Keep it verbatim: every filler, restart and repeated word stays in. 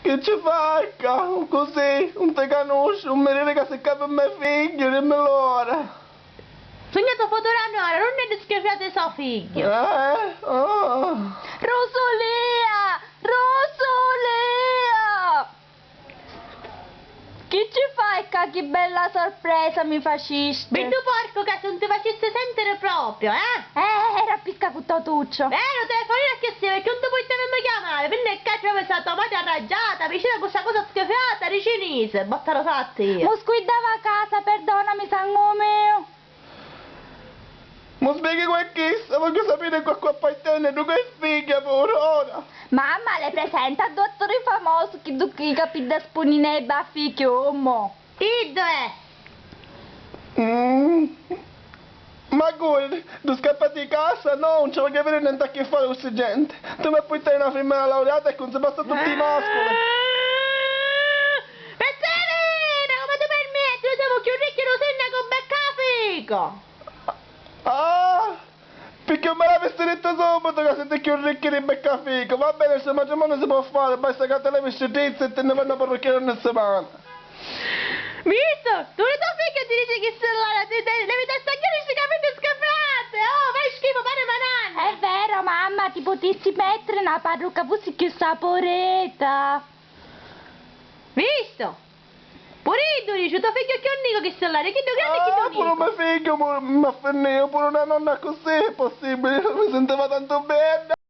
Chi ci fai ccà? Così, non ti conosco, non mi dite che si capa me figlio, dimmelo ora. Sugnu to futuro nuoru, non è discriminate so figlio. Eh? Oh. Rosolìa! Rosolìa! Chi ci fai ccà? Chi bella sorpresa mi facisti! Biddu porcu ca si non ti facisti sentire proprio, eh? Eh, era picca cu to tuccio. Vero, telefonina che si, perché non ti puoi tenermi chiamare, quindi ccà c'è stata madre arraggiata, vicino a questa cosa schifiata, ricinise, botta rosatti. Mu scuiddava a casa, perdonami, sangu mio. Mi spieghi qualcosa, voglio sapere a cu apparteni, dove è figlia, pure ora. Mamma, le presenta al dottore famoso, chi ducchi i capidda spunina e baffi chiumo. Iddu è? Mm. Ma guarda, tu scappati di casa, no, non ci voglio avere niente a che fare con sti gente. Tu mi puoi tenere una femmina laureata e con se basta tutti i mascoli. Pezzerina, come ti permetti? Noi siamo più ricchi di un sindaco beccafico! Ah! Perché non me l'avessi detto subito che siete più ricchi di beccafico? Va bene, sto matrimonio si può fare, basta che te levi sti tizzi e te ne vai a una parrucchiera ogni settimana. Visto? Tu e tuo figlio ti dici che se la, ti, ti, devi tastagghiare sti capelli scappati! Oh, fai schifo, pare managna! È vero, mamma, ti putissi mettere una parrucca, fossi più saporeta! Visto? Pure iddu dici, tuo figlio è più nico che se la, chiddu grande e chiddu nico. Ah, pure me figlio, pure, ma finì, pure una nonna così è possibile? Mi sentiva tanto bene.